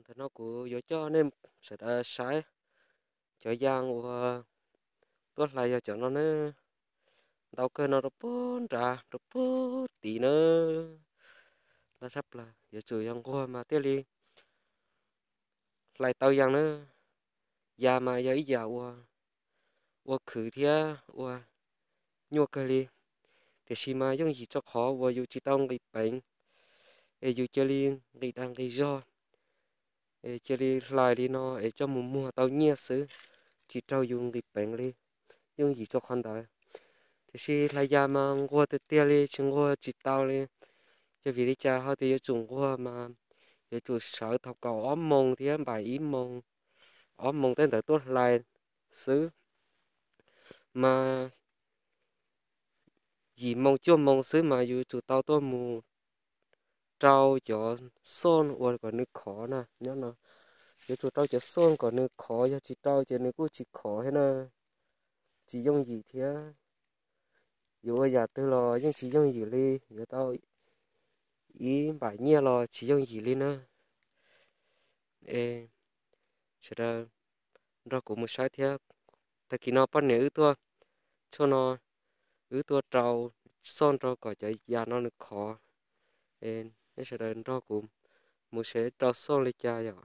Tam no kuv yuav coj nej sawv daws saib cov yas uas tuaj hlais yog cov no nawb. Ntau kawg no rau puag nrad rau puag tid nawb. Ntau tshaj plaws, yuav tsum yog nquag mas thiaj li hlais tau yas nawb. Yas mas yog ib yam uas ua khwv thiab ua nyuaj kawg li, tiam sis mas yooj yim rau qhov uas yus tsis tau nqis peev, es yus cia li nqis dag nqis zog, es cia li hlais li no es coj mus muag tau nyiaj xwb, tsis raug yus nqis peev li, yooj yim rau qhov ntawd. Tiam sis hlais yas mas nquag tiag tiag li, tsis nquag tsis tau li. Yog vim li cas ho tias yuav tsum nquag mas yuav tsum sawv thaum kaum ob moos thiab npaum ib moos, ob moos tej ntawd tuaj hlais xwb, mas yim moos cuaj moos xwb mas yuav tsum tau tuaj mus rau cov xoj uas kom nws khov na nyob no. Yuav tsum rau cov xoj kom nws khov, yog tsis rau ces nws kuj tsis khov thiab na, tsis yooj yim thiab. Yuav ua yam twg los yeej tsis yooj yim li, yuav tau ib npaim nyiaj los tsis yooj yim li na. Es sawv daws nrog kuv mus saib thiab. Tag kis no poj niam wb tuaj, tshuaj no wb tuaj rau xoj rau kom cov yas no nws khov. Es nej sawv daws nrog kuv mus seb rau xoj li cas yom.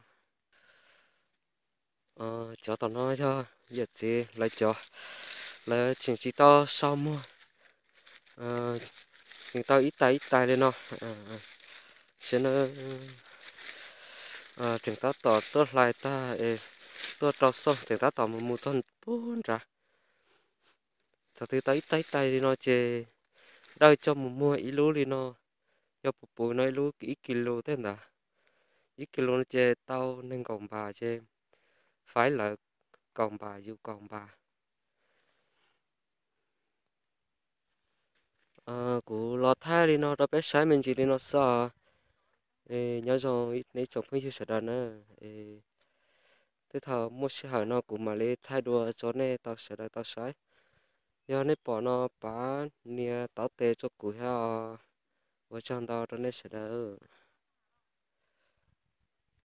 Cov tom no yog yawm txiv lawv cov, lawv tseem tsis tau sau muag, tseem tau ib tais ib tais li no. Saib na, tseem tab tom tuaj hlais tag es tuaj rau xoj, tseem tab tom mus mus txog puag nrad. Thaum twg tau ib tais ib tais li no ces dawj coj mus muag ib lub li no, yog puv puv no ib lub ib kis lus tej ntawd. Ib kis lus no ces tau nees nkaum npas ces faib lawv kaum npas yus kaum npas. Kuv los thaij li no rau peb saib me ntsis li no xwb os. Nyob zoo nej tsoom phooj ywg sawv daws na. Twb thaum muaj sij hawm no kuv mam li thaij dua rau nej tau sawv daws tau saib. Yog nej pom no pab nias taub tes rau kuv thiab os. Ua tsaug ntau rau nej sawv daws.